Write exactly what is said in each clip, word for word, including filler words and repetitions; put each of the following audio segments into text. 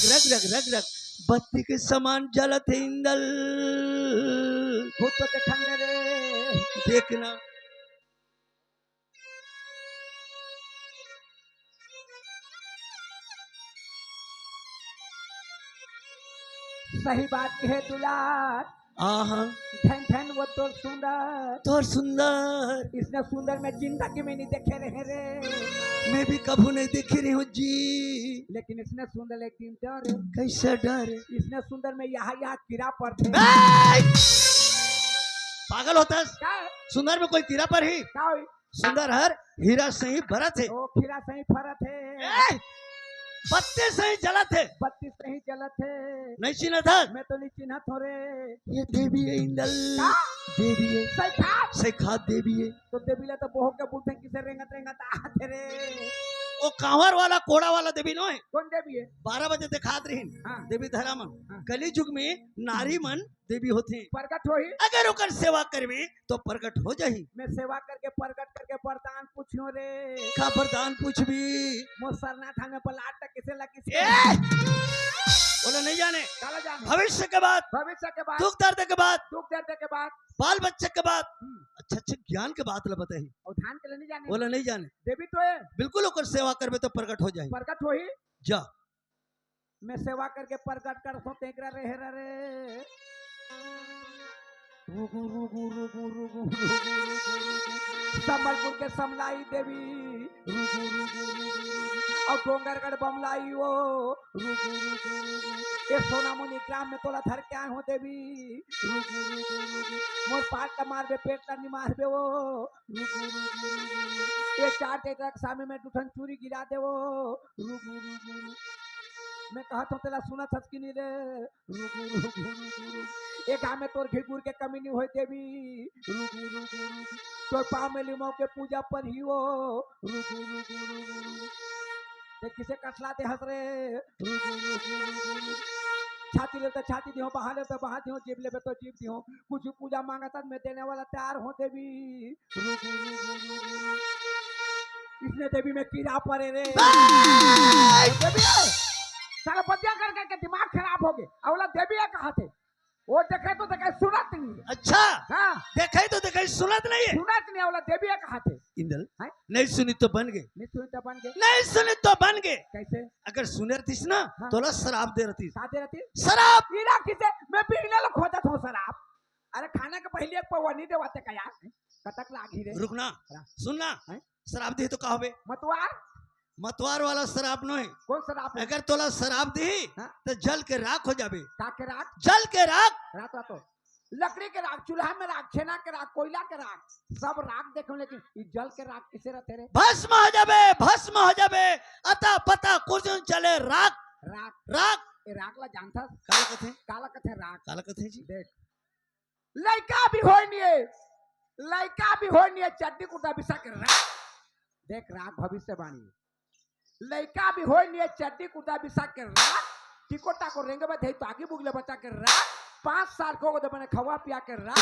रग रग रग रग बत्ती के समान जलत हे इंदल। भूत तो देखन रे। देखना। सही बात कहे दुलार। आहा। धन धन वो तोर सुंदर। तोर सुंदर। इसने सुंदर मैं जिंदगी में नहीं देखे रहे रे। मैं भी कभू नहीं देखे रहे हूँ जी। लेकिन इसने सुंदर एक दिन डर। कैसे डर? इसने सुंदर में यहाँ यहाँ कीड़ा पड़थे। ए! पागल होथस? क्या है? सुंदर में कोई कीड़ा परही? क्या हुई? सुंदर हर हीरा सही भरत हे। ओ, हीरा सही भरत हे। ए! बत्ती सही जलत हे। बत्ती सही जलत हे। नहीं चिन्हत हस? मैं तो नहीं चिन्हत हों रे। ये देवी हे इंदल। का? देवी हे। सही खात? सही खात देवी हे। तो देवी ला तो बोहक के बोलथे, किसे रेंगत रेंगत आथे रे। ओ कांवर वाला, कोड़ा वाला देवी नोहे। कौन देवी हे? बारह बजे देखात रहिन। हाँ। देवी धरा मन। हाँ। कली जुग में नारी मन देवी होथे। प्रगट होही। अगर ओकर सेवा करबे तो प्रगट हो जाही। मैं सेवा करके प्रगट करके वरदान पूछियो रे। का वरदान पूछबी? मोर सरना धान में बलाट तक किसे लगी से? ए! ओला नहीं जाने। काला जाने? भविष्य के बात। भविष्य के बात। दुख दर्द के बात। दुख दर्द के बात। बाल बच्चे के बात। हम्म। अच्छा अच्छा ज्ञान के बात ला बताही। अउ धान के ला नहीं जाने? ओला नहीं जाने। देवी तो हे। बिल्कुल ओकर सेवा करबे तो प्रगट हो जाही। प्रगट होही। जा। मैं सेवा करके प्रगट करथों तेकरा रे हेरा रे। रुगु, रुगु, रुगु। संबलपुर के समलाई देवी। रुगु, रुगु, रुगु, रुगु। अउ डोंगरगढ़ बमलाई वो। रुगु, रुगु, रुगु। ए सोनामुनि ग्राम में तोला धर के आए हों देवी। रुगु, रुगु, रुगु। मोर पाट ला मारबे, पेट ला निमारबे वो। रुगु, रुगु, रुगु, रुगु। ए चार टेकरा के सामने में दू ठन चूरी गिरा दे वो। रुगु, रुगु, रुगु। मैं कहत हों तेला सुनत हस कि नहीं रे? रुगु, रुगु, रुगु, रुगु। ए गाँव में तोर घिघुर के कमी नहीं होय देवी। रुगु, रुगु, रुगु। तोर पाँव में लिमाव के पूजा परही वो। रुगु, रुगु, रुगु, रुगु। ते किसे कटला दे हस रे? रुगु, रुगु, रुगु, रुगु। छाती ले तो छाती दिहो, बहा ले तो बहा दिहो, जीभ लेबे तो जीभ दिहो। कुछ पूजा मांगत हस, मैं देने वाला तैयार हों देवी। रुगु, रुगु, रुगु, रुगु। इसने देवी में कीड़ा परे रे। बस! देवी, साला बतिया कर करके दिमाग खराब हो गे। अउ ओला देवी हे कहत हे। वो देखे तो देखे, सुनत नहीं हे। अच्छा। हाँ। देखे तो देखे, सुनत नहीं हे। सुनत नहीं हे, ओला देवी हे कहत हे। इंदल, हैं? नहीं सुनी तो बन गे। नहीं सुनी तो बन गे। नहीं सुनी तो बन गे। कैसे? अगर सुने रहतीस ना, हाँ। तोला शराब दे रहतीस। का दे रहतीस? शराब। पीला किसे? मैं पीला ला खोजत हों शराब। अरे खाना के पहले एक पौवा नहीं देवाते का यार? कतक लागी रे। रुक ना, हाँ। सुन ना, हैं? शराब दिही तो का होबे? मतवार। मतवार वाला शराब नोहे। कौन शराब हे? अगर तोला शराब दिही, हाँ। तो जल के राख हो जाबे। का के राख? जल के राख। राख, राख तो। लकड़ी के राख, चूल्हा में राख, छेना के राख, कोयला के राख, सब राख देखे हों, लेकिन ई जल के राख किसे रहथे रे? भस्म हो जाबे, भस्म हो जाबे। अता पता कुछ नहीं चले, राख। राख। राख। ए राख ला जानथस? काला कथे? काला कथे राख? काला कथे जी? देख, लइका भी होय नहीं हे, लइका भी होय नहीं हे, चड्डी कुर्ता बिसा के राख। देख राख भविष्यवाणी। लइका भी होय नहीं हे, चड्डी कुर्ता बिसा के राख। टिकोटा को रेंगे में धई तो आगी बुगले बचा के राख। पाँच साल के हो तो बने खवा पिया के राख।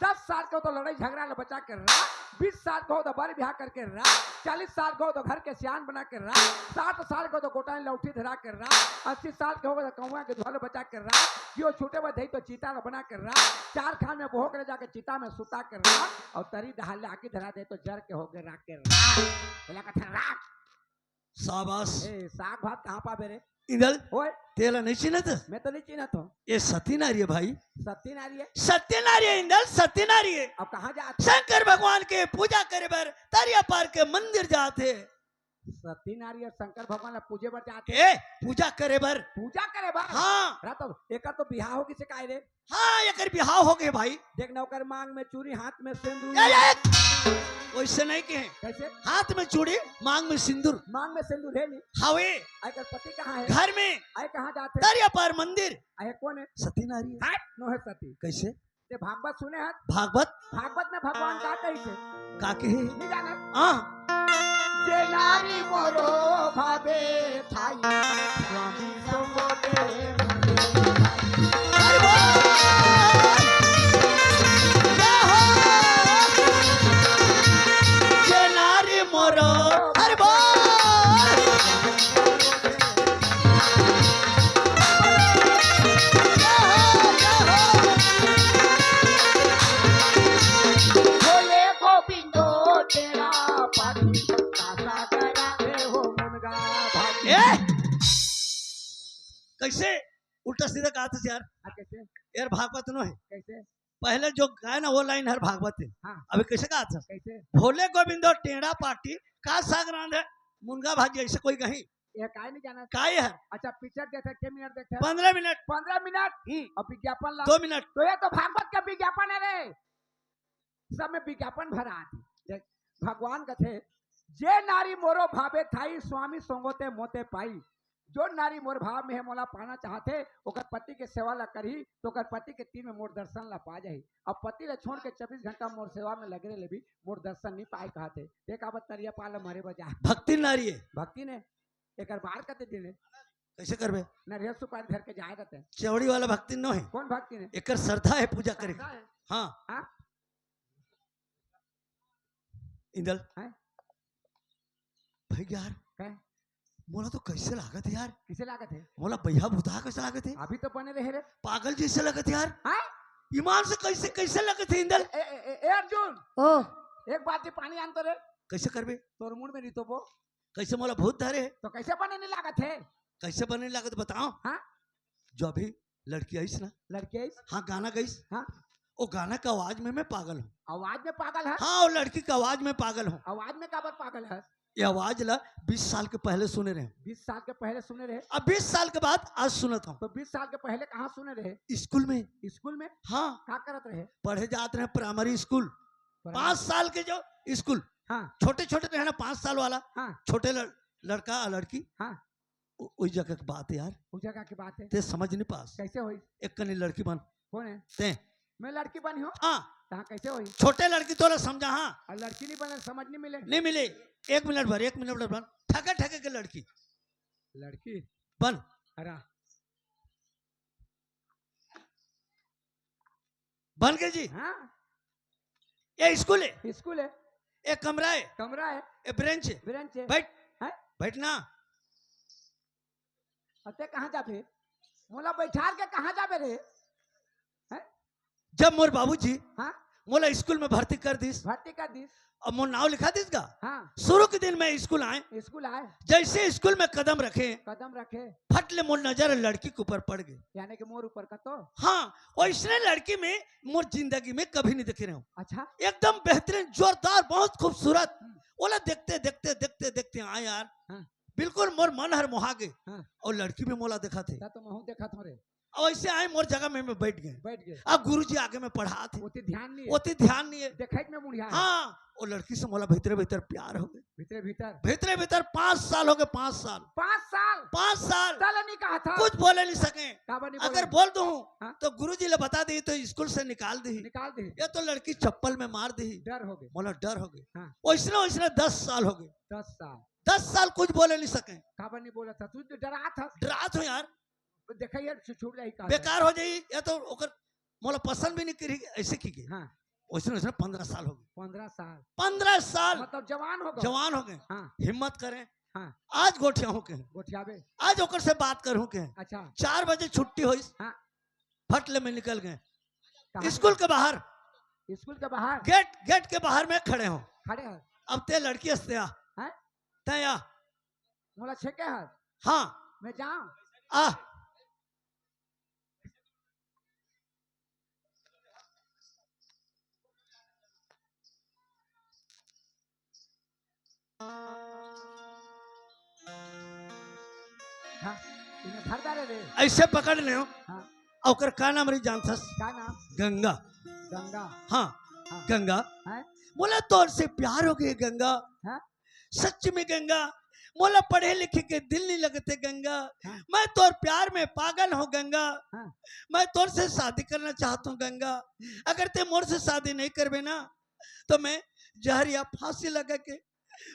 दस साल के हो तो लड़ाई झगड़ा ले बचा के राख। बीस साल के हो तो बर बिहा करके राख। चालीस साल के हो तो घर के सियान बना के राख। साठ साल के हो तो गोटाई लौठी धरा के राख। अस्सी साल के हो तो कौआ के धोल बचा के राख। जियो छूटे में धई तो चीता ल बना के राख। चार खान में बोहक ले जाके चिता में सुता के राख। अउ तरी डहाल ले आगी धरा दे तो जर के हो गे राख के राख। एला कथे राख। शाबाश। ए, साग भात कहाँ पाबे रे? इंदल, ओए। तेला नहीं चिन्हत? मैं तो नहीं चिन्हत हों। ये सती नारी हे भाई। सती नारी हे? सती नारी हे इंदल, सती नारी हे। अब कहाँ जात हे? शंकर भगवान के पूजा करे बर तरिया पार के मंदिर जात हे। सती नारी अउ शंकर भगवान ला पूजे बर जात हे। ए, पूजा करे बर। पूजा करे बर? हाँ। रा तो एकर तो बिहाव हो गिसे काय रे? हाँ, एकर बिहाव हो गे भाई। देख ना, ओकर मांग में चूड़ी, हाथ में सिंदूर। ए, ए, वैसे नहीं कहे। कैसे? हाथ में चूड़ी, मांग में सिंदूर। मांग में सिंदूर हे नहीं? हवे। आ एकर पति कहाँ हे? घर में। आय कहाँ जात हे? तरिया पार मंदिर। आय कौन हे? सती नारी हे। हट, नोहे सती। कैसे? ते भागवत सुने हस? भागवत? भागवत में भगवान का कहिथे? का कहे? नहीं जानत? हाँ। जे नारी मोरो भावे थाई, स्वामी संग देव। हरि बोल। जय हो। जे नारी मोरो, हरि बोल। कैसे उल्टा सीधा गात हस यार? हाँ, कैसे? यार, भागवत नो हे। कैसे? पहले जो गाए ना, वो लाइन हर भागवत हे। हाँ। अभी कैसे गात हस? कैसे? भोले गोविंदो टेढ़ा पाटी, का साग रांधे, मुनगा भाजी, ऐसे कोई कहीं? ये काय नहीं जाना? काय हर? अच्छा, पिक्चर देखे, के मिनट देखे? पन्द्रह मिनट। पन्द्रह मिनट? हम्म। और विज्ञापन ला? दो मिनट। तो ये तो भागवत का विज्ञापन है रे। सब में विज्ञापन भरा आथे। देख, भगवान कथे, "जे नारी मोरो भावे थाई, स्वामी संगोते मोते पाई।" जो नारी मोर भाव में हे, मोला पाना चाहथे, ओकर पति के सेवा ला करही, तो ओकर पति के तीर में मोर दर्शन ला पा जाही। अब पति ला छोड़ के चौबीस घंटा मोर सेवा में लगे रहे ले भी मोर दर्शन नहीं पाए कहथे। ते काबर तरिया पार ला मारे बजा? भक्ति नारी हे। भक्ति ने एकर बार कते दिन हे? कैसे करबे? नरियल सुपारी धर के जाए रहते। चौड़ी वाला भक्ति नो हे। कौन भक्ति ने? एकर श्रद्धा हे पूजा करे। श्रद्धा हे। हाँ। हाँ? इंदल। हैं? भाई यार, हैं? मोला तो कैसे लागत हे यार? किसे लागत हे? मोला बइहा भूतहा कैसे लागत हे? अभी तो बने रहे रे। पागल जैसे लगत हे यार। हैं? ईमान से कैसे, कैसे लगत हे इंदल? ए, ए, ए, ए, अर्जुन। ओ। एक बाल्टी पानी आन तो रे। कैसे करबे? तोर मुड़ में नहीं तो वो। कैसे मोला भूत धरे हे? तो कैसे बने नहीं लागत हे? कैसे बने नहीं लागत बताओ? हाँ? जो अभी लड़की आइस ना। लड़की आइस? हाँ, गाना गाइस। हाँ। वो गाना का आवाज में मैं पागल हूँ। आवाज में पागल हे? हाँ, वो लड़की का आवाज में पागल हूँ। आवाज में काबर पागल हे? ये आवाज ला बीस साल के पहले सुने रहे। बीस साल के पहले सुने रहे? अब बीस साल के बाद आज सुनत हूँ। तो बीस साल के पहले कहाँ सुने रहे? स्कूल में। स्कूल में? हाँ। का करत रहे? पढ़े जात रहे प्राइमरी स्कूल। प्राइमरी। पाँच साल के जो स्कूल। हाँ। छोटे छोटे रहे ना, पाँच साल वाला। हाँ। छोटे लड़-, लड़का और लड़की। हाँ। उ-, उही जगह के बात हे यार। उही जगह के बात हे। ते समझ नहीं पास। कैसे होई? एक कनी लड़की बन। कौन हे? ते। मैं लड़की बनी हूँ? हाँ। तहाँ कैसे होई? छोटे लड़की तोला समझा, हाँ। और लड़की नहीं बने, समझ नहीं मिले? नहीं मिले। एक मिनट भर, एक मिनट भर बन। ठगे ठगे के लड़की। लड़की? बन। अरा। बन गे जी। हाँ। ये स्कूल हे। स्कूल हे। ये कमरा हे। कमरा हे। ये ब्रेंच हे। ब्रेंच हे। बैठ। हैं? बैठ ना। अते कहाँ जाबे? मोला बैठार के कहाँ जाबे रे? हैं? जब मोर बाबूजी हाँ? मोला स्कूल में भर्ती कर दिस। भर्ती कर दिस। अब मोर नाव लिखा दिस गा। हाँ। शुरू के दिन मैं स्कूल आए। स्कूल आए। जैसे स्कूल में कदम रखे, कदम रखे। फट ले मोर नजर लड़की के ऊपर पड़ गे। यानी कि मोर ऊपर का तो? हाँ, वैसने लड़की में मोर जिंदगी में कभी नहीं देखे रहे हूँ। अच्छा। एकदम बेहतरीन, जोरदार, बहुत खूबसूरत। हम्म। ओला देखते, देखते, देखते, देखते आए यार। हाँ। बिल्कुल मोर मन हर मोहा गे। हाँ। और लड़की भी मोला देखत हे। ता तो महूँ देखत हूँ रे। अब ऐसे आए मोर जगह में, मैं बैठ गे। बैठ गे। अब गुरुजी आगे में पढ़ात हे। ओती ध्यान नहीं हे। ओती ध्यान नहीं हे। देखत में मुड़िया हे। हाँ, वो लड़की से मोला भीतरे भीतर प्यार हो गे। भीतरे भीतर? भीतरे भीतर पाँच साल हो गे, पाँच साल। पाँच साल? पाँच साल। तले नहीं कहा था? कुछ बोले नहीं सके। काबर नहीं बोले? अगर बोल दूँ, हाँ? तो गुरुजी ले बता दी तो स्कूल से निकाल दी। निकाल दी। ये तो लड़की चप्पल में मार दी। डर हो गे। मोला डर हो गे। हाँ। वैसने, वैसने दस साल हो गे। दस साल। दस साल कुछ बोले नहीं सके। काबर नहीं बोला था? तू तो डरात हस। डरात हूँ यार। देखा यार, छु-, छूट जाही का। बेकार हो जाही, या तो ओकर मोला पसंद भी नहीं करी, ऐसे की गई। हाँ। वैसने, वैसने पन्द्रह साल हो गे। पन्द्रह साल। पन्द्रह साल। मतलब जवान हो गे। जवान हो गे। हाँ। हिम्मत करें। हाँ। आज गोठियाहूँ के। गोठियाबे। आज ओकर से बात करहूँ के। अच्छा। चार बजे छुट्टी होइस। हाँ। फट ले मैं निकल गे। कहाँ स्कूल निकल? के बाहर। स्कूल के बाहर? गेट, गेट के बाहर मैं खड़े हूँ। खड़े हस? अब ते लड़की हस ते आ। हैं? ते आ। मोला छेके हस? हाँ। मैं जाऊँ? आ। हाँ, इन्हें धर डाले रे। ऐसे पकड़ ले। हाँ। ओकर का नाम रही जानथस? का नाम? गंगा। गंगा। हाँ, हाँ। गंगा। हैं? मोला तोर से प्यार हो गे गंगा। हाँ? सच में गंगा, मोला पढ़े लिखे के दिल नहीं लगते गंगा। हाँ। मैं तोर प्यार में पागल हूँ गंगा। हाँ। मैं तोर से शादी करना चाहता हूँ गंगा। अगर ते मोर से शादी नहीं करबे ना, तो मैं जहर या फांसी लगा के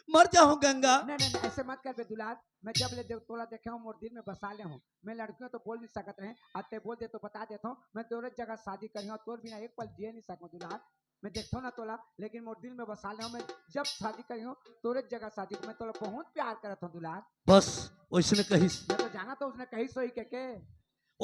मर जाहूँ गंगा। नहीं, नहीं, नहीं, ऐसे मत करबे दुलार। मैं जब ले देख, तोला देखे हूँ, मोर दिल में बसा ले हूँ। मैं लड़कियों तो बोल नहीं सकत रहे, अब ते बोल दे तो बता देता हूँ, मैं तोरे जगह शादी करी हूँ, तोर बिना एक पल जिए नहीं सकूँ दुलार। मैं देखता हूँ ना तोला, लेकिन मोर दिल में बसा ले हूँ। मैं जब शादी करी हूँ, तोरे जगह शादी, मैं तोला बहुत प्यार करत हूँ दुलार। बस, वैसने कहिस। मैं तो जाना था उसने कहिस सोई के, के।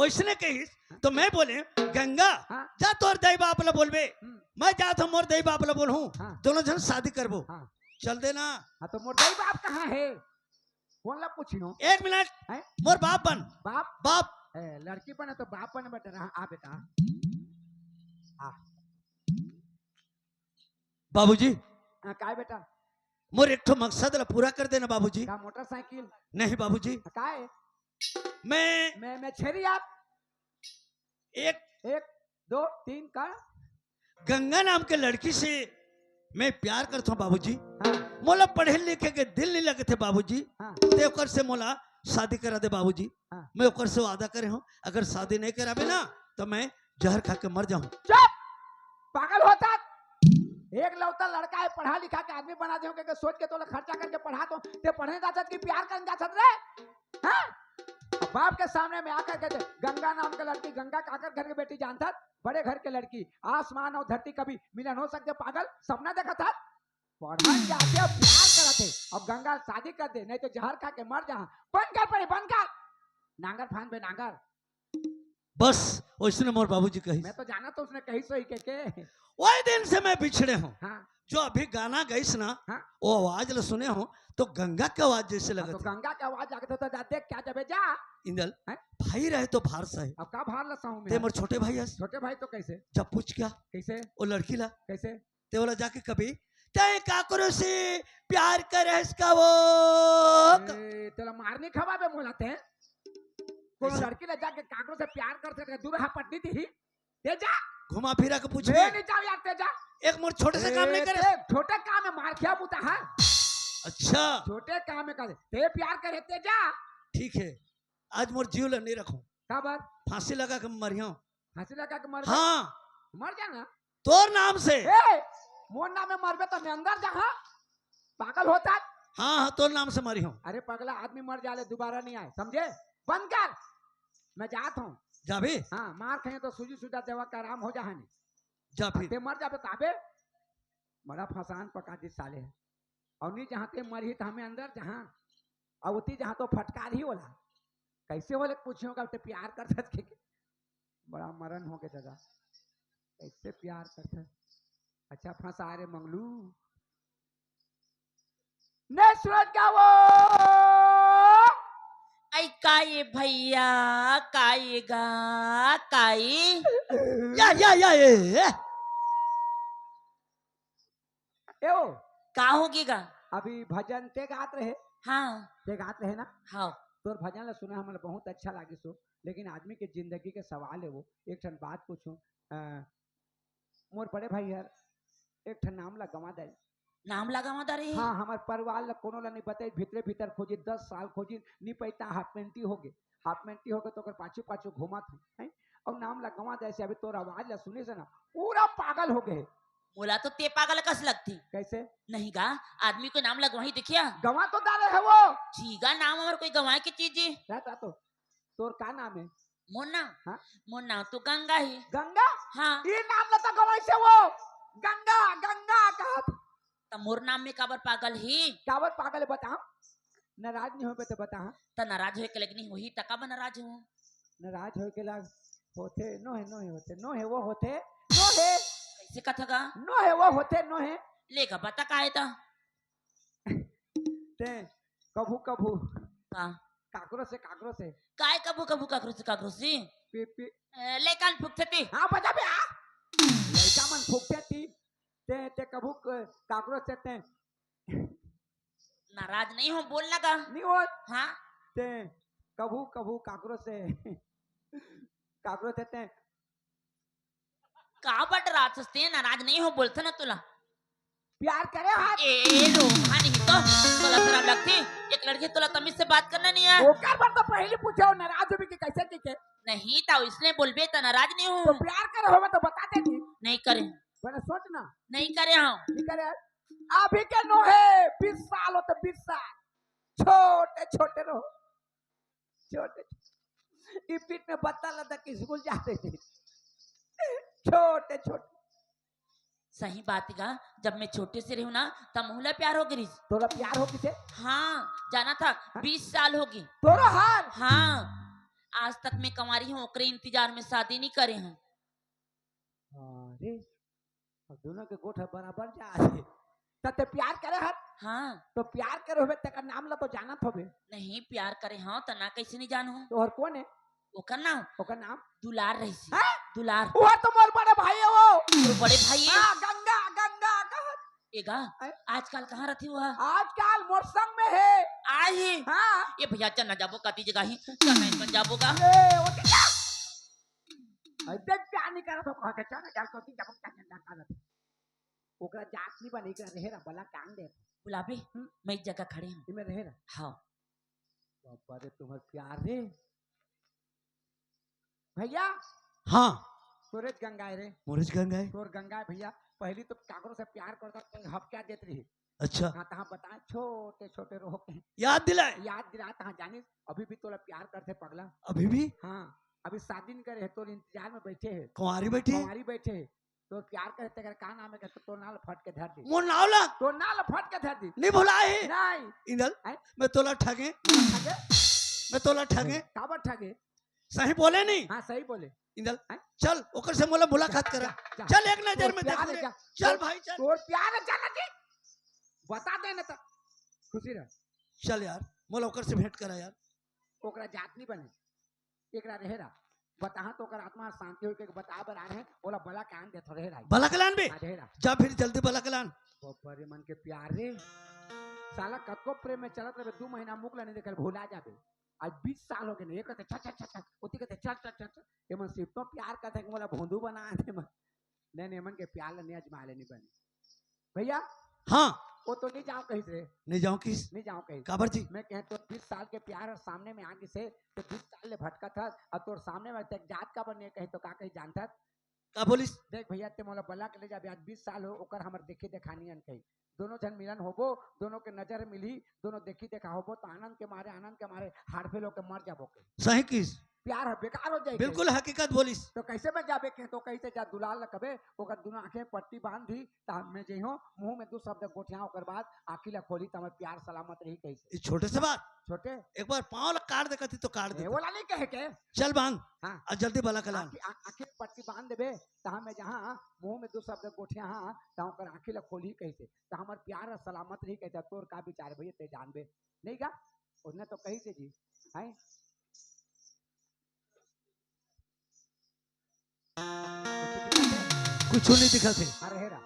वैसने कहिस, तो मैं बोले, "गंगा, हाँ। जा तोर दाई बाप ला बोलबे, हम्म। मैं जात हूँ मोर दाई बाप ला बोलहूँ, हाँ। दोनों झन शादी करबो।" हाँ। चल देना। हाँ, तो मोर दाई बाप कहाँ हे? कौन ला पूछी हो? एक मिनट। हैं? मोर बाप बन। बाप? बाप। ए, लड़की बने तो बाप बने बेटा। हाँ, आ बेटा। आ। बाबूजी। हाँ, काय बेटा? मोर एक ठो मकसद ला पूरा कर देना बाबूजी। का मोटरसाइकिल? नहीं बाबूजी। हाँ, काय? मैं मैं, मैं छेरी आप। एक एक, दो, तीन का? गंगा नाम के लड़की से मैं प्यार करता हूँ बाबूजी। हाँ। मोला पढ़े लिखे के दिल नहीं लगे थे बाबूजी। हाँ। ते ओकर से मोला शादी करा दे बाबूजी। हाँ। मैं ओकर से वादा करे हूँ, अगर शादी नहीं कराबे ना तो मैं जहर खा के मर जाऊँ। चुप, पागल होता। एक लौता लड़का है, पढ़ा लिखा के आदमी बना दे, के सोच के तोला खर्चा करके पढ़ा तो ते पढ़ने जात कि प्यार करने जात रे? हाँ? अब बाप के सामने में आकर के दे, गंगा नाम के लड़की, गंगा काकर घर के बेटी जानता, बड़े घर के लड़की, आसमान और धरती कभी मिलन हो सकते? पागल, सपना देखा था, पढ़न जाते हो, प्यार करत है, अब गंगा शादी कर दे, नहीं तो जहर खा के मर जा। बंद कर पड़े, बंद कर। नांगर फान बे नांगर। बस वैसने मोर बाबूजी कहिस। मैं तो जाना तो उसने कही सही के, के। वही दिन से मैं बिछड़े हूँ। हाँ। जो अभी गाना गइस ना, हाँ। वो आवाज ला सुने हो तो गंगा के आवाज जैसे हाँ, लगत तो है। गंगा के आवाज लगत हो तो जा देख क्या जबे जा। इंदल, हैं? भाई रहे तो भार सहे। अब का भार ला सहूं मैं? ते मोर छोटे भाई हस। छोटे भाई तो कैसे? जब पूछ क्या? कैसे? वो लड़की ला। कैसे? ते ओला जाके कभी, "तैं काकरो से प्यार करे हस का वो?" ए, तेला मार नहीं खवाबे मोला ते। कोनो सही। लड़की ला जाके काकरो से प्यार कर सकते, दूर हा पटनी थी। ते जा। घुमा फिरा के पूछबे। मैं नहीं जाओ यार, ते जा। एक मोर छोटे से काम नहीं ए, करे। ते छोटे काम में मार खिया मुता है। अच्छा। छोटे काम में करे। ते प्यार करे, ते जा। ठीक है, आज मोर जीव ला नहीं रखूं। काबर? फांसी लगा के मरियो। फांसी लगा के मर हाँ। मर जाना। तोर नाम से। ए, मोर नाम में मरबे तो मैं अंदर जहां पागल होता। हाँ, हाँ, तोर नाम से मरी हूँ। अरे पगला, आदमी मर जाले दोबारा नहीं आए, समझे? बंद कर, मैं जात हूँ। जा भी। हाँ, मार खाए तो सूजी सूजा देवा का आराम हो जाए नहीं। जा फिर। ते मर जाबे ताबे बड़ा फसान पका दी साले। और नहीं जहाँ ते मर ही तो हमें अंदर जहाँ, और उती जहाँ तो फटकार ही होला। कैसे होले पूछियो का ते प्यार कर सके? बड़ा मरण हो गया दादा, कैसे प्यार करते? अच्छा फंसा रे मंगलू। ने सूरज का वो। आई काई भैया, काई गा, काई। या, या, या, ए, ए। ए ओ। का होगी गा? अभी भजन ते गात रहे। हाँ। ते गात रहे ना? हाँ। तोर भजन ला सुना हमला बहुत अच्छा लागिस हो, लेकिन आदमी के जिंदगी के सवाल है वो। एक ठन बात पूछूं, अ, मोर बड़े भाई हर एक ठन नाम ला गंवा दे। नाम ला गंवा दे रही? हाँ, हमार परिवार ला कोनो ला नहीं बताई, भीतरे भीतर खोजी, दस साल खोजी, नहीं पैता, हाफ पेंटी हो गए, हाफ पेंटी हो गए तो ओकर पाछू पाछू घूमत हूँ, हैं? और नाम ला गंवा दे से अभी तोर आवाज ला सुने से ना पूरा पागल हो गए। मोला तो ते पागल कस लगती। कैसे? नहीं गा, आदमी को नाम लगवाही देखिया। गंवा तो डाले है वो। जी गा, नाम हमार कोई गंवाए की चीज है। रहता तो तोर का नाम है? मोर नाम? हाँ? मोर नाम तो गंगा ही। गंगा? हाँ। ये नाम ला तो गंवाई से वो। गंगा, गंगा कहत। त मोर नाम में काबर पागल ही? काबर पागल है बता? नाराज नहीं होबे तो बता, हाँ? त नाराज होए के लग नहीं होही, त काबर नाराज हो? नाराज होए के लग होथे, नो है, नो है होथे, नो है वो होथे, नो है। कैसे कथा का? नो है वो होथे, नो है। लेगा बता का है त? ते कभू कभू का? काकरो से, काकरो से। काय कभू कभू काकरो से, काकरो से? पी, पी। ए, ले कान फुकथे ती। हाँ, बजा बे, आ। लइका मन फुकथे ती। ते, ते कभू क-, काकरो से ते। नाराज नहीं हो, बोलना का? नहीं हो। हाँ? ते कभू, कभू काकरो से, काकरो से ते। का बट रात से नाराज नहीं हो, बोलथे ना तुला। प्यार करे हाथ। ए, ए, लो, हाँ नहीं तो, तोला शरम लगथे। एक लड़की तोला तमीज से बात करना नहीं है। ओकर बर तो पहली पूछे हो, नाराज होबे कि कैसे की के? नहीं, त इसने बोलबे त नाराज नहीं हो। तो प्यार करे होबे तो बता देती। नहीं करे। बड़ा सोच ना। नहीं करे हम। नहीं करे। अभी के नो है, बीस साल होते, बीस साल। छोटे, छोटे रहो। छोटे, छोटे। ई पीठ में बत्ता लदा के स्कूल जाते थे। छोटे, छोटे। सही बात गा, जब मैं छोटे से रहूं ना, तब मोला प्यार हो गिरिस। तोला प्यार हो गिसे? हाँ, जाना था, हाँ? बीस साल होगी। तोरा हाल? हाँ, आज तक मैं कंवारी हूँ, ओकरे इंतजार में शादी नहीं करे हूँ। अरे, अब दोनों के गोठ बराबर जा रहे। त ते प्यार करे हस? हाँ। तो प्यार करे होबे, तेकर नाम ला तो जानत होबे। नहीं, प्यार करे हंव, त ना कइसे नहीं जानहूं? तो और कोन हे? ओकर नाम? ओकर नाम? दुलार रहिस। हाँ? दुलार। वो तो मोर बड़े भाई हे वो। तोर बड़े भाई हे? हाँ, गंगा, गंगा, गंगा। ए गा, हैं? आजकल कहाँ रहिथे वो? आजकल मोर संग में हे। आय हे? हाँ। ए भइया, चल ना जाबो, कती जगह ही। चल ना, चल जाबो गा। ए, वो तो क्या? अरे, देख, प्यार नहीं करत हो, कहा के चल ना, चल, कती जाबो, क्या चल जाता है? ओकरा जात नहीं बने, एकरा रहे रा, बला कान दे। बुलाबे, हम्म। मैं एक जगह खड़े हंव। इमे रहे रा। हाँ। बाबा रे, तुम्हार प्यार रे। भइया। हाँ। तोरेच गंगा हे रे। मोरेच गंगा हे। तोर गंगा हे भइया। पहली तो काकरो से प्यार करता तो हबक्या देत रही। अच्छा। हाँ, तहाँ बताए छोटे छोटे रोह के। याद दिलाए। याद दिलाए, तहाँ जानिस, अभी भी तोला प्यार करथे पगला। अभी भी? हाँ, अभी शादी नहीं करे हे, तोर इंतजार में बैठे हे। कुंवारी बैठे हे? कुंवारी बैठे हे। तोर प्यार करे, तेकर का नाम हे, तो तोर नाव ल फट के धर दे। मोर नाव ला? तोर नाव ल फट के धर दे। नहीं भुलाए हे? नहीं। इंदल, हैं? मैं तोला ठगे। ठगे? मैं तोला ठगे। काबर ठगे? सही बोले नहीं? हाँ, सही बोले। इंदल, हैं? चल, ओकर से मोला मुलाकात जा, करा। जा, जा। चल, एक नजर तोर में प्यार देख ले। जा। चल तोर, भाई, चल। तोर प्यार हे, चल जी। बता दे ना त। खुशी रह। चल यार, मोला ओकर से भेंट करा यार। ओकरा जात नहीं बने। एकरा रहे रा। बताहा तो ओकर आत्मा शांति होई के बता बर आ रहे हैं। ओला बला के आन दे थो रहे रा। बला के लान बे? हाँ, रहे रा। जा फिर जल्दी बला के लान। बाबा रे मन के प्यार रे। साला कतको प्रेम में चलत रहे, दू महीना मुख ला नहीं देखल, भुला जाबे। आज बीस साल हो गए ना, ये कहते, "चल, चल, चल, चल।" ओती कहते, "चल, चल, चल, चल।" ये मन सिर्फ तो प्यार करते हैं, मोला भोंदू बना दे मन। नहीं, नहीं, मन के प्यार ला नहीं अजमा ले, नहीं बने। भइया। हाँ। वो तो नहीं जाओ कहीं से। नहीं जाओ किस? नहीं जाओ कहीं। काबर जी? मैं कहे तो बीस साल के प्यार और सामने में आगे से, तो बीस साल ले भटका था, अब तोर सामने में तक जात काबर नहीं कहे तो का कहीं जानता? का बोलिस? देख भइया, ते मोला बला के ले जाबे, आज बीस साल हो, ओकर हमर देखे देखानी अन कही। दोनों झन मिलन होबो, दोनों के नजर मिलही, दोनों देखी देखा होबो, तो आनंद के मारे, आनंद के मारे हार्ट फेल होके मर जाबो के। सही किस? प्यार ह बेकार हो जाही। बिल्कुल हकीकत बोलिस। तो कइसे मैं जाबे के, तो कइसे जा दुलार ल कबे, ओकर दोनों आंखें पट्टी बांध दी, त मैं जइहो, मुंह में दू शब्द गोठिया, ओकर बाद आंखी ल खोली, त हमर प्यार सलामत रही कइसे? ई छोटे से बात। छोटे? एक बार पाँव ल काट दे कती तो काट दे। ओला नहीं कहे के। चल बांध। हाँ। आ जल्दी बला के लान। आंखी, आ-, आंखी पट्टी बांध देबे, त मैं जहाँ मुंह में दू शब्द गोठिया, हाँ, त ओकर आंखी ल खोली कइसे? त हमर प्यार सलामत रही कइसे? तोर का विचार हे भइया, ते जानबे। नहीं का? उसने तो कही से जी, हैं? कुछ नहीं दिखा थे। अरे हेरा,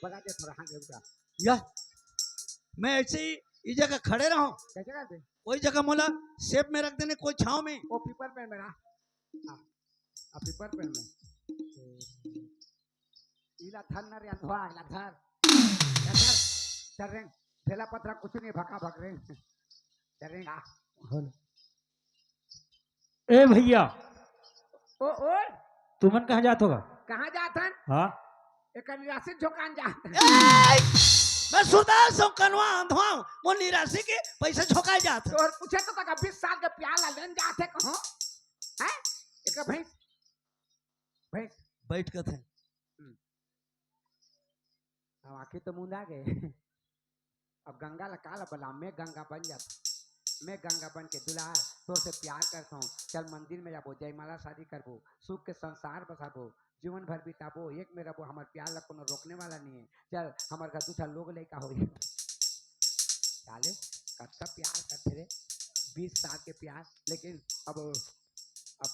बता दे थोड़ा, हाँ, रुका। या, मैं ऐसे ही इस जगह खड़े रहूं। कैसे करते? कोई जगह मोला सेफ में रख देने, कोई छांव में। वो पीपर पेड़ में ना। हाँ, हाँ, पीपर पेड़ में। इला धर न रे अंधवा, इला धर। इला धर। चल रे, ढेला पथरा कुछ नहीं, भका भक रे। चल रे, आ। ए भइया। ओ, ओ। तुमन कहाँ जात हो गा? कहाँ जात हन? हाँ। एक निराशी झोंकान जात हन। ए! मैं सुरदास हूँ, कनवा अंधवा हूँ। वो निराशी के पैसे झोंकाए जात हन। तोर पूछे तो तक बीस साल के प्याला लेन जात हे कहो। हैं? एक भैंस, भैंस। बैठ कथे। हम्म। अब आंखी तो मुंदा गए। अब गंगा ला काला बला, मैं गंगा बन जाता। मैं गंगा बन के दुलार, तोर से प्यार करता हूँ। चल मंदिर में जाबो, जयमाला शादी करबो, सुख के संसार बसाबो, जीवन भर बिताबो, एक में रहबो, हमर प्यार ला कोनो रोकने वाला नहीं है। चल, हमर घर दूसरा लोग लइका होई। साले, कब तक प्यार करते रे? बीस साल के प्यार, लेकिन अब, अब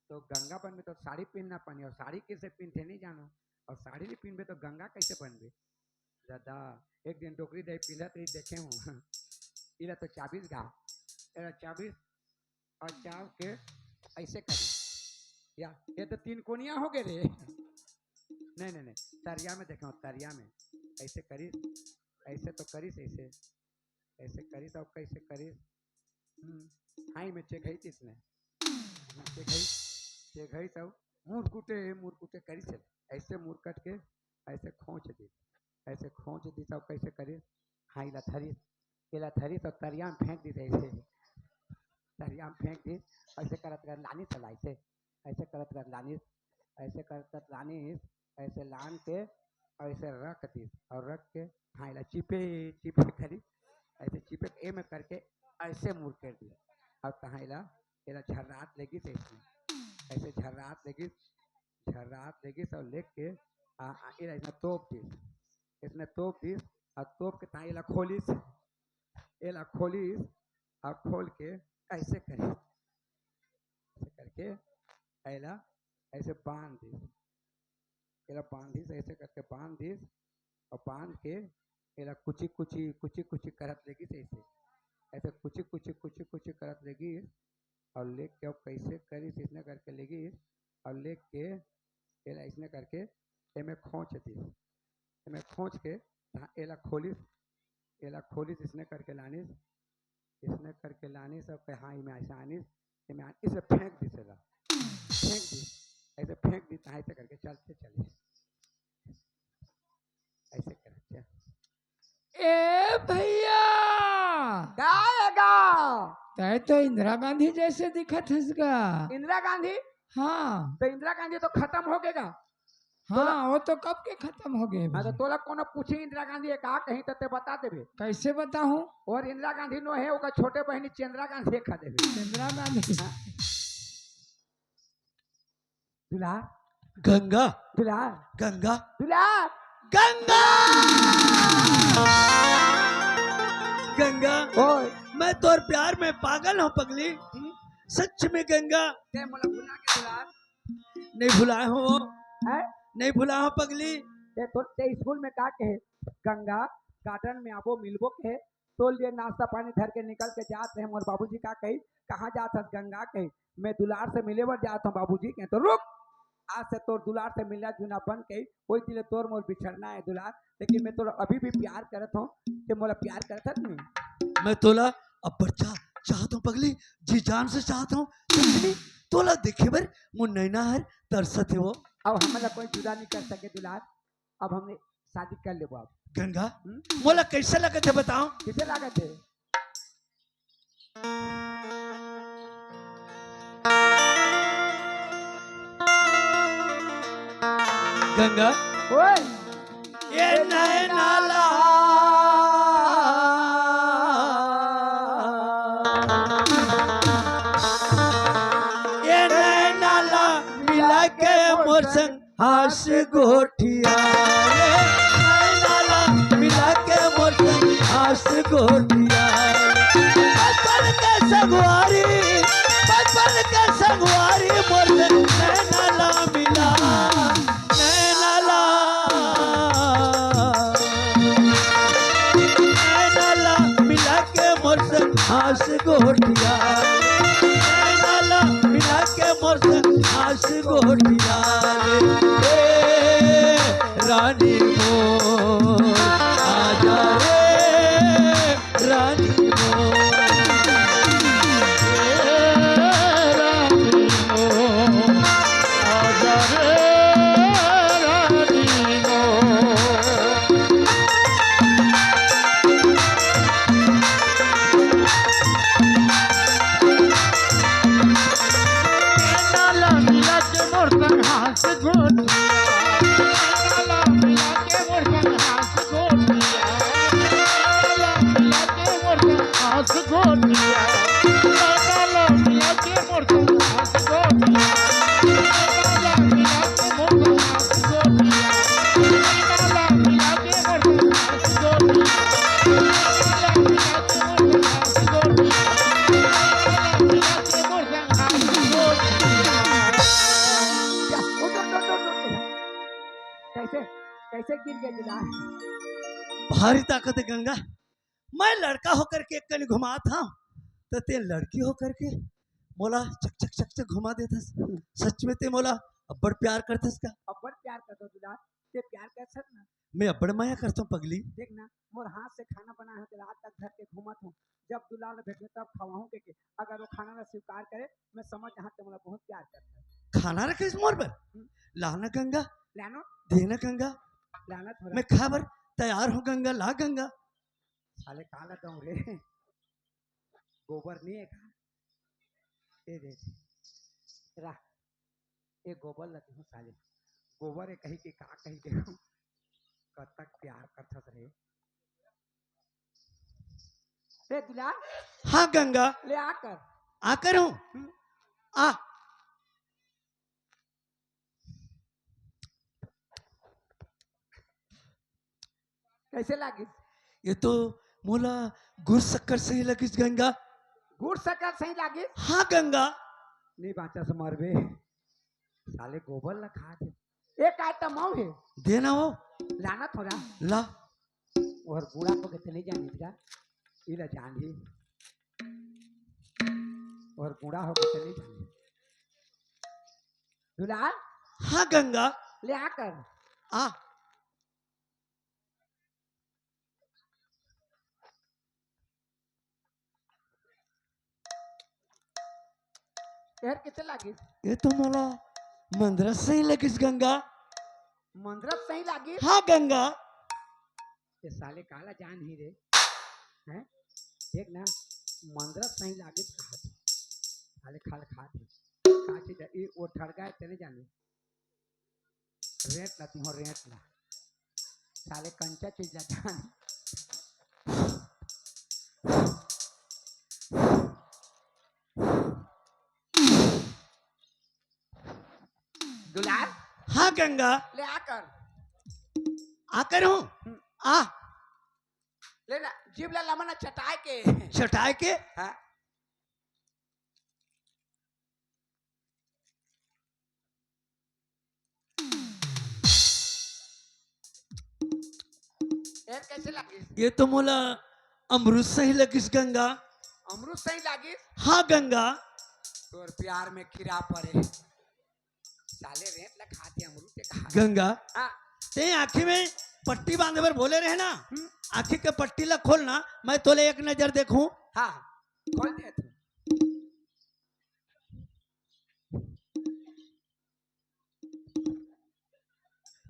तो गंगा बनबे तो साड़ी पहनना पड़ही, और साड़ी कैसे पहनते नहीं जानो, और साड़ी नहीं पहनबे तो गंगा कैसे बनबे? दादा, एक दिन डोकरी दाई पिंधत रही, देखे हूँ। इला तो चाबीस गा, एला चाबीस और चाव के ऐसे करी। या, ये तो तीन कोनिया हो गए रे। नहीं, नहीं, नहीं, तरिया में देखे हूँ, तरिया में ऐसे करी, ऐसे तो करी, ऐसे, ऐसे करी, सब कैसे करी। हम्म, हाई में चेघई तिसने। चेघई, चेघई सब मुरकुटे, मुरकुटे करी से, ऐसे मुरकट के, ऐसे खोंच दी, ऐसे खोंच दी सब कैसे करी, हाई ला धरी, एला धरी सब तरिया में फेंक दी ऐसे, तरिया में फेंक दी, ऐसे करत कर लानी चला ऐसे, ऐसे करत कर लानी, ऐसे करत कर लानी, ऐसे लान के, ऐसे रख दी, और रख के, हाँ, एला चिपे, चिपे करी, ऐसे चिपे, ए में करके, ऐसे मुड़ कर दी, और तहाँ एला, एला झर्रात लेगी से इसमें, ऐसे झर्रात लेगी, झर्रात लेगी सब लेके, आ, आ, एला इसमें तोप दी, इसमें तोप दी, अउ तोप के तहाँ एला खोलिस, एला खोलिस, अउ खोल के ऐसे करिस, ऐसे करके एला ऐसे बांध दिस, एला बांधिस, ऐसे करके बांध दिस, अउ बांध के एला कुची कुची, कुची कुची करत लेगिस ऐसे, ऐसे कुची कुची, कुची कुची करत लेगिस, अउ लेग के अउ कैसे करिस, इसने करके लेगिस, अउ लेग के एला इसने करके एमे खोंच दिस, एमे खोंच के तहाँ एला खोलिस, एला खोलिस, इसने करके लानिस, इसने करके लानिस, अउ कहे, "हाँ, इमे ऐसे आनिस, इमे आन-," इसे फेंक दिस एला, फेंक दिस, ऐसे फेंक दिस, तहाँ ऐसे करके चलते चलिस, ऐसे करके। ए भैया, का हे गा? तैं तो इंदिरा गांधी जैसे दिखत हस गा। इंदिरा गांधी? हाँ। तो इंदिरा गांधी तो खतम हो गे गा। हाँ, तोला वो तो कब के खतम हो गे हाँ, तो भाई। तोला कोनो पूछी इंदिरा गांधी हे का कहीं, तो तैं बता देबे। कैसे बताहूँ? अउ इंदिरा गांधी नो हे, ओकर छोटे बहिनी चंद्रा गांधी हे, कह देबे। चंद्रा गांधी। हाँ। दुलार। गंगा। दुलार। गंगा। दुलार। गंगा। गंगा। ओए। मैं तोर प्यार में पागल हूँ पगली। हम्म। सच में गंगा। तैं मोला भुला गे दुलार। नहीं भुलाए हूँ वो। हैं? नहीं भुलाए हूँ पगली। तैं तो, तैं स्कूल में का कहे? गंगा, गार्डन में आबो मिलबो कहे। तोर लिए नाश्ता पानी धर के निकल के जात रहे, मोर बाबूजी का कही, "कहाँ जात हस गंगा?" कही, "मैं दुलार से मिले बर जात हूँ बाबूजी।" कहे, "तो रुक, आज से तोर दुलार से मिलना जुलना बंद," कही, "ओही दिन ले तोर मोर बिछड़ना हे दुलार, लेकिन मैं तोला अभी भी प्यार करत हूँ, तैं मोला प्यार करत हस नहीं?" मैं तोला अब्बड़ चाह, चाहत हूँ पगली, जी जान से चाहत हूँ, सच में तोला देखे बर मोर नैना हर तरसत हे वो। अब हमन ला कोई जुदा नहीं कर सके दुलार, अब हमने शादी कर लेबो अब। गंगा, हम्म? मोला कैसे लगत हे बताओ? कैसे लागत हे? गंगा। ओए। ये नैना ला, ये नैना ला मिला के मोर संग हाँस गोठिया रे, नैना ला मिला के मोर संग हाँस गोठिया रे। बचपन के संगवारी, बचपन के संगवारी मोर संग नैना ला मिला, नैना ला, नैना ला मिला के मोर संग हाँस गोठिया रे, नैना ला मिला के मोर संग हाँस गोठिया रे। ए रानी मोर, आजा रे रानी मोर। ए रानी मोर, आजा रे रानी मोर। नैना ला मिला के मोर संग हाँस गोठिया। नैना ला मिला के मोर संग हाँस गोठिया। नैना ला मिला के मोर संग हाँस गोठिया। नैना ला मिला के मोर संग हाँस गोठिया। नैना ला मिला के मोर संग हाँस गोठिया। नैना ला मिला के मोर संग हाँस गोठिया। कैसे, कैसे गिर गे दुलार? भारी ताकत हे गंगा। मैं लड़का होकर के एक कनी घुमात हंव, त तैं लड़की होकर के मोला चक चक चक चक घुमा देथस। सच में तैं मोला अब्बड़ प्यार करथस का? अब्बड़ प्यार करथंव दुलार, तैं प्यार करथस ना? मैं अब्बड़ मया करथंव पगली। देख ना, मोर हाथ से खाना बनाए हंव, तेला आज तक धर के घूमत हंव। जब दुलार ल भेटहूं तब खवाहूं कहिके, अगर वो खाना ला स्वीकार करे, मैं समझ जाहूं तैं मोला बहुत प्यार करथस। खाना रखिस मोर बर? हम्म। ला ना गंगा। ला ना। दे ना गंगा। ला ना थोड़ा। मैं खाए बर तैयार हंव गंगा, ला गंगा। साले का ला दंव रे? गोबर नहीं है का? ए दे। रा। ए गोबर ला देहूं साले। गोबर ए कही के का कही देहूं? कतक प्यार करथस रे। ए दुलार। हाँ गंगा। ले आकर। आकर हूँ। हम्म। आ। कैसे लागिस? ये तो मोला गुर शक्कर सही लगिस गंगा। गुर शक्कर सही लागिस? हाँ गंगा। नहीं बाँचा से मरबे। साले गोबर ला खा दे। एक आय त मऊ हे। देना हो। लाना थोड़ा। ला। और बूढ़ा को कितने जाने का? इला जान ही। और बूढ़ा हो कितने जाने। दुलार? हाँ गंगा। ले आकर। आ। यार, कितने लागिस? ये तो मोला मंदरस सही लगिस गंगा। मंदरस सही लागिस? हाँ गंगा। ये साले काला जान ही रे। हैं? देख ना, मंदरस सही लागिस कहा थे। साले खाल खा थे। कहा थे, ये वो ठड़का है, तेने जाने। रेंट ला तुम रेंट ला। साले कंचा चीज ला जान। दुलार? हाँ गंगा। ले आकर। आकर हूँ। हम्म। आ। ले ना, जीभ ला लमन चटाए के। चटाए के? हाँ। यार, कैसे लागिस? ये तो मोला अमरूद सही लगिस गंगा। अमरूद सही लागिस? हाँ गंगा। तोर प्यार में कीड़ा पड़े। साले रेंट ला खाते अमरूद के खा। गंगा, हाँ। ते आँखी में पट्टी बांधे बर बोले रहे ना, हम्म। आँखी के पट्टी ला खोलना, मैं तोले एक नजर देखूं। हाँ, खोल दे तू।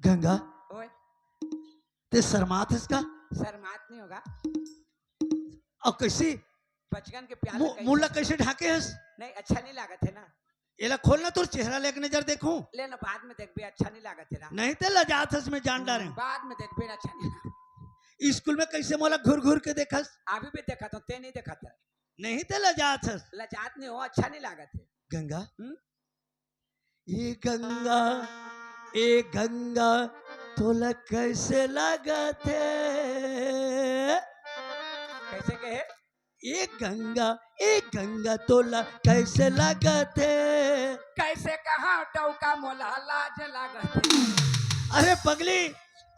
गंगा, ओए। ते शर्मात हस का? शर्मात नहीं होगा। और कैसी? बचकन के प्यार मु-, में कैसे? मुंह ला कैसे ढाके हस? नहीं, अच्छा नहीं लागत है ना। एला खोल ना, तोर चेहरा ले एक नजर देखूं। ले ना, बाद में देखबे, अच्छा नहीं लागत है ना। नहीं ते लजात हस, मैं जान डारे हूँ। बाद में देखबे ना, अच्छा नहीं लागत। स्कूल में कैसे मोला घूर घूर के देखस? अभी भी देखत हूँ, ते नहीं देखत है। नहीं ते लजात हस। लजात नहीं हो, अच्छा नहीं लागत है। गंगा, हम्म? ए गंगा, ए गंगा, तोला कैसे लागत हे? कैसे कहे? ए गंगा, ए गंगा, तोला कैसे लागत हे? कैसे कहा डौका, मोला लाज लागत हे। अरे पगली,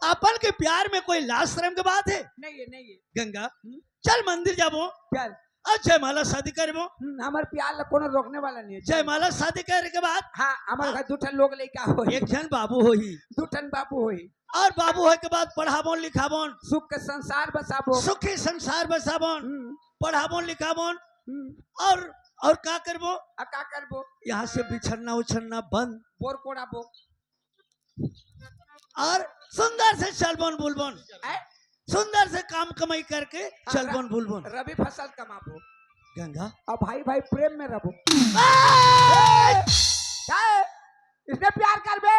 अपन के प्यार में कोई लाज शर्म के बात है? नहीं है, नहीं है। गंगा, हम्म? चल मंदिर जाबो। चल। अब जयमाला शादी करबो। हम्म, हमर प्यार ला कोनो रोकने वाला नहीं है। जयमाला शादी करे के बाद हाँ, हमर घर दू ठन लोग लइका होही। एक झन बाबू होही। दू ठन बाबू होही। और बाबू होए के बाद पढ़ाबोन लिखाबोन। सुख के संसार बसाबो। सुखी संसार बसाबोन। हम्म। पढ़ाबोन लिखाबोन। हम्म। और, और का करबो? आ का करबो? यहाँ से बिछड़ना उछड़ना बंद। बोर कोड़ाबो। और सुंदर से चलबोन बुलबोन। आय? सुंदर से काम कमाई करके हाँ, चलबोन र-, बुलबोन। रबी फसल कमाबो। गंगा। अब भाई भाई प्रेम में रहबो। आय! का है? इसने प्यार करबे?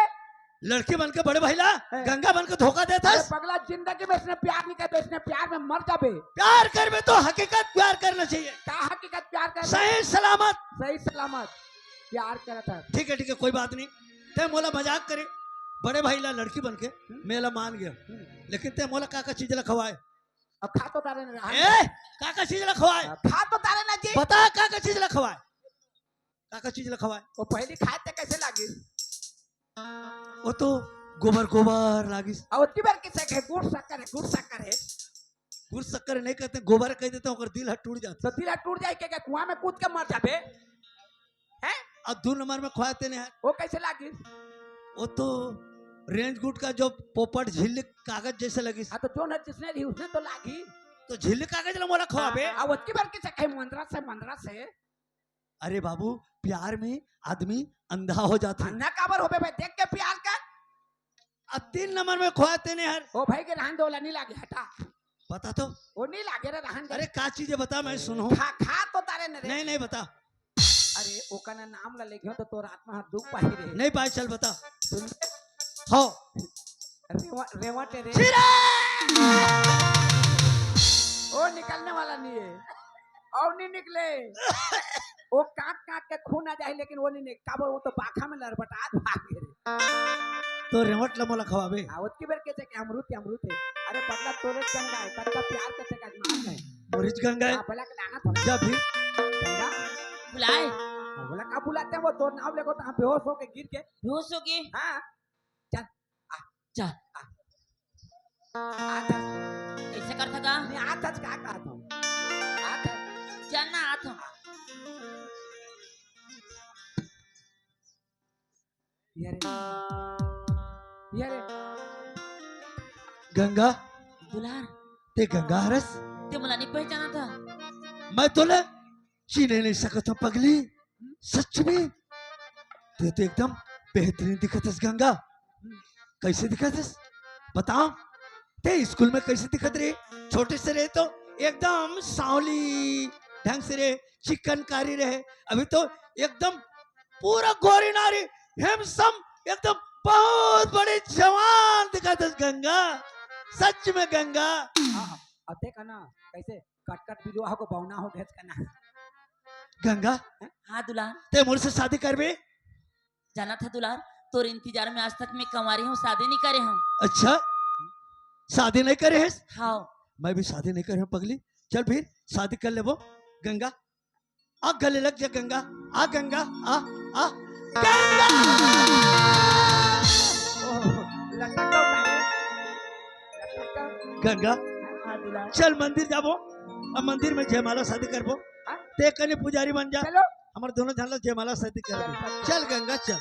लड़की बन के बड़े भाई ला, हैं। गंगा बन के धोखा देत अरे हस। पगला, जिंदगी में इसने प्यार नहीं करबे, इसने प्यार में मर जाबे। प्यार करबे तो हकीकत प्यार करना चाहिए। का हकीकत प्यार करबे? सही सलामत। सही सलामत प्यार करत है। ठीक है, ठीक है, कोई बात नहीं। ते मोला मजाक करे, बड़े भाई ला लड़की बन के, हम्म। मैं ला मान गया। हम्म। लेकिन ते मोला का का चीज ला खवाए? अब खा तो तारे ना रहा। ए, का का चीज ला खवाए? अब खा तो तारे ना जी। बता का का चीज ला खवाए? का का चीज ला खवाए? वो पहली खाए ते कैसे लागिस? वो तो गोबर गोबर लागिस। अब ओतकी बार किसे कहे गुड़ शक्कर है, गुड़ शक्कर है। गुड़ शक्कर नहीं कहते, गोबर कह देते, ओकर दिल ह टूट जाता। तो दिल ह टूट जाए के, के कुआं में कूद के मर जाबे। हैं? अब दू नंबर में खोआ तेने है। वो कैसे लागिस? वो तो रेंट गुट का जो पोपट झिल्ली कागज जैसे लगिस। हाँ, तो जो न जिसने ली उसने तो लागी। तो झिल्ली कागज ला मोला खवाबे। हाँ, अब ओतकी बार किसे कहे मंदरा से, मंदरा से। अरे बाबू, प्यार में आदमी अंधा हो जाता है। अंधा काबर होबे भाई, देख के प्यार कर। अब तीन नंबर में खोआ तेने हर। ओ भाई के रहन दो, ला नहीं लागे, हटा। बता तो। वो नहीं लागे रे, रहन दे। अरे का चीज है बता, मैं सुनूं। खा, खा तो तारे न रे। नहीं, नहीं बता। अरे ओकर ना नाम ला लेके हो तो तोर आत्मा ह दुख पाही रे। नहीं पाए, चल बता। सुन। हो। रेवा-, रेवट है रे। चिरा! ओ निकलने वाला नहीं है। और नहीं निकले। वो काट काट के खून आ जाए, लेकिन वो नहीं निकले। काबर वो तो बाखा में लरबटात भाग गे रे। तो रेवट ला मोला खवाबे। आवत के बेर के के अमरूद के अमरूद हे। अरे पगला, तोरे गंगा हे, कतका प्यार के ते का मार हे। मोरिच गंगा हे। हाँ, बोला के लाना थोड़ा। जा फिर। गंगा। बुलाए। हाँ, बोला का बुलाते हैं, वो तोर नाम लेगो तो हम बेहोश होके गिर के। बेहोश होके? हाँ। चल। आ, चल। आ। आ, चल। कैसे करता का? नहीं, आ, चल, का कहता हूँ? आ, चल। चल ना, आ, चल। ये रे। ये रे। गंगा। दुलार। ते गंगा हरस? ते मोला नहीं पहचाना था। मैं तोला चिने नहीं सकत हूँ पगली। सच में। ते तो एकदम बेहतरीन दिखत हस गंगा। कैसे दिखत हस? बताओ। ते स्कूल में कैसे दिखत रहे? छोटे से रहे तो एकदम सांवली ढंग से रहे, चिकनकारी रहे। अभी तो एकदम पूरा गोरी नारी, handsome, एकदम बहुत बड़े जवान दिखत हस गंगा। सच में गंगा। हाँ, हाँ। अब देख ना, कैसे कट कट बिलुआ को बौना हो गया इसका ना। गंगा। हाँ दुलार। ते मोर से शादी करबे? जाना था दुलार, तोर इंतजार में आज तक मैं कंवारी हूँ, शादी नहीं करे हूँ। अच्छा, शादी नहीं करे है? हाँ। मैं भी शादी नहीं करे हूँ पगली। चल फिर शादी कर लेबो। गंगा, आ गले लग जा गंगा, आ गंगा, आ, आ, गंगा। ओह, लटक गो भाई। लटक गो। गंगा, हाँ, दुलार। चल मंदिर जाबो, अब मंदिर में जयमाला शादी करबो। हाँ? ते कने पुजारी बन जा, चलो। हमर दोनों झन ला जयमाला शादी करबो। चल गंगा, चल।